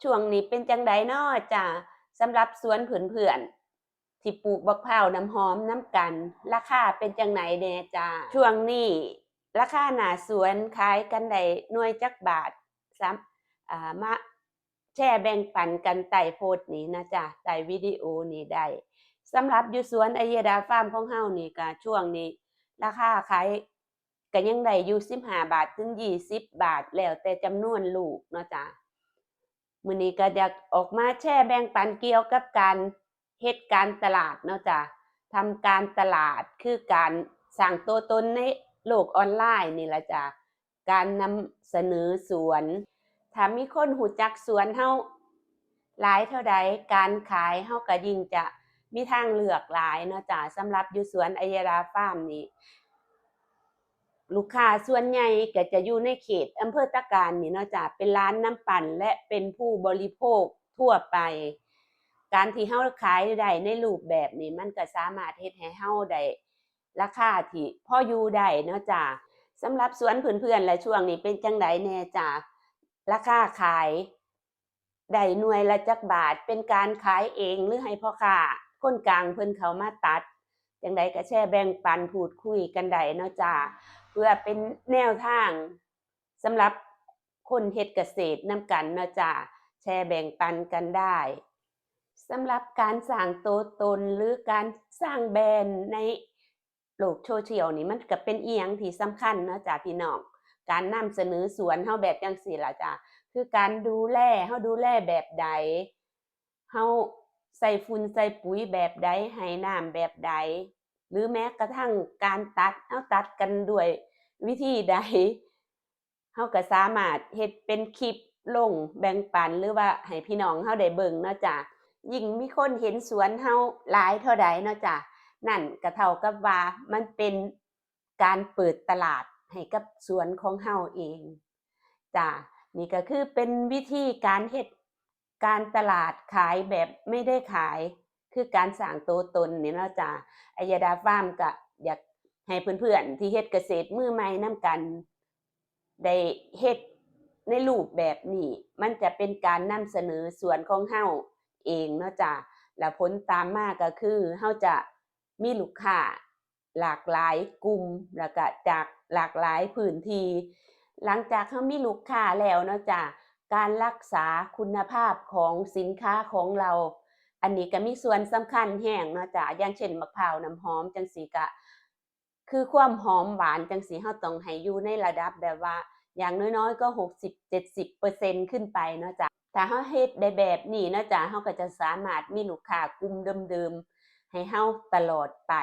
ຊ່ວງນີ້ເປັນຈັ່ງໃດນໍຈ້າ? ສຳລັບສວນເພື່ອນໆ ທີ່ປູກບັກພ້າວນ້ຳຫອມນຳກັນ ລາຄາເປັນຈັ່ງໃດແດ່ຈ້າ? ຊ່ວງນີ້ລາຄາໜ້າສວນຂາຍກັນໄດ້ໜ່ວຍຈັກບາດ? ສາມ- ເອີ່ ມາແຊແບ່ງປັນກັນໃຕ້ໂພສນີ້ນະຈ້າ ໃຕ້ວິດີໂອນີ້ໄດ້. ສຳລັບຢູ່ສວນໄອເຢຍດາຟາມຂອງເຮົານີ້ ກະຊ່ວງນີ້ລາຄາຂາຍ ກະຍັງໄດ້ຢູ່ສິບຫ້າບາດເຖິງຍີ່ສິບບາດ ແລ້ວແຕ່ຈຳນວນລູກເນາະຈ້າ. ມື້ນີ້ກະຢາກອອກມາແຊແບ່ງປັນກ່ຽວກັບການເຮັດການຕະຫຼາດເນາະຈ້າ. ທຳການຕະຫຼາດຄືການສ້າງຕົວຕົນໃນໂລກອອນລາຍນີ້ລະຈ້າ. ການນຳສະເໜີສວນ ຖ້າມີຄົນຮູ້ຈັກສວນເຮົາຫຼາຍເທົ່າໃດ ການຂາຍເຮົາກະຍິ່ງຈະມີທາງເລືອກຫຼາຍເນາະຈ້າ. ສຳລັບຢູ່ສວນໄອເຢຍດາຟາມນີ້ ລູກຄ້າສ່ວນໃຫຍ່ກະຈະຢູ່ໃນເຂດອຳເພີຕະການນີ້ເນາະຈ້າ ເປັນຮ້ານນ້ຳປັ່ນ ແລະ ເປັນຜູ້ບໍລິໂພກທົ່ວໄປ. ການທີ່ເຮົາຂາຍໄດ້ໃນຮູບແບບນີ້ ມັນກະສາມາດເຮັດໃຫ້ເຮົາໄດ້ລາຄາທີ່ພໍຢູ່ໄດ້ເນາະຈ້າ. ສຳລັບສວນເພື່ອນໆລະ ຊ່ວງນີ້ເປັນຈັ່ງໃດແດ່ຈ້າ? ລາຄາຂາຍ ໄດ້ໜ່ວຍລະຈັກບາດ? ເປັນການຂາຍເອງ ຫຼື ໃຫ້ພໍ່ຄ້າຄົນກາງເພິ່ນເຂົ້າມາຕັດ? ຈັ່ງໃດກະແຊແບ່ງປັນ ພູດຄຸຍກັນໄດ້ເນາະຈ້າ ເພື່ອເປັນແນວທາງສຳລັບຄົນເຮັດກະເສດນຳກັນເນາະຈ້າ. ແຊແບ່ງປັນກັນໄດ້. ສຳລັບການສ້າງໂຕຕົນ ຫຼື ການສ້າງແບຣນໃນ ໂລກໂຊຊຽວນີ້ ມັນກະເປັນອີ່ຫຍັງທີ່ສຳຄັນເນາະຈ້າພີ່ນ້ອງ. ການນຳສະເໜີສວນເຮົາແບບຈັ່ງຊີ້ລະຈ້າ ຄືການດູແລ ເຮົາດູແລແບບໃດ? ເຮົາໃສ່ຝຸ່ນໃສ່ປຸຍແບບໃດ? ໃຫ້ນ້ຳແບບໃດ? ຫຼື ແມ້ກະທັ້ງການຕັດ ເຮົາຕັດກັນດ້ວຍວິທີໃດ? ເຮົາກະສາມາດເຮັດເປັນຄລິບລົງແບ່ງປັນ ຫຼືວ່າໃຫ້ພີ່ນ້ອງເຮົາໄດ້ເບິ່ງເນາະຈ້າ. ຍິ່ງມີຄົນເຫັນສວນເຮົາຫຼາຍເທົ່າໃດເນາະຈ້າ ນັ້ນກະເທົ່າກັບວ່າມັນເປັນການເປີດຕະຫຼາດໃຫ້ກັບສວນຂອງເຮົາເອງຈ້າ. ນີ້ກະຄືເປັນວິທີການເຮັດ ການຕະຫຼາດຂາຍແບບໄມ່ໄດ້ຂາຍ ຄືການສ້າງໂຕຕົນນີ້ເນາະຈ້າ. ໄອຢາດາຟາມກະຢາກໃຫ້ເພື່ອນໆທີ່ເຮັດກະເສດມືໃໝ່ນຳກັນ ໄດ້ເຮັດໃນຮູບແບບນີ້ ມັນຈະເປັນການນຳສະເໜີສວນຂອງເຮົາເອງເນາະຈ້າ. ແລ້ວຜົນຕາມມາກະຄື ເຮົາຈະມີລູກຄ້າ ຫຼາກຫຼາຍກຸ່ມ ແລ້ວກະຈາກຫຼາກຫຼາຍພື້ນທີ່. ຫຼັງຈາກເຮົາມີລູກຄ້າແລ້ວເນາະຈ້າ ການລັກສາຄຸນນະພາບຂອງສິນຄ້າຂອງເຮົາ ອັນນີ້ກະມີສ່ວນສຳຄັນແຮງເນາະຈ້າ. ຢ່າງເຊັ່ນ ບັກພ້າວນ້ຳຫອມຈັ່ງຊີ້ ກະຄືຄວາມຫອມຫວານຈັ່ງຊີ້ ເຮົາຕ້ອງໃຫ້ຢູ່ໃນລະດັບແບບວ່າ ຢ່າງນ້ອຍໆກໍຫົກສິບເຈັດສິບເປີເຊັນຂຶ້ນໄປເນາະຈ້າ. ຖ້າເຮົາເຮັດໄດ້ແບບນີ້ເນາະຈ້າ ເຮົາກໍຈະສາມາດມີລູກຄ້າກຸ່ມເດີມໆໃຫ້ເຮົາຕະຫຼອດໄປ.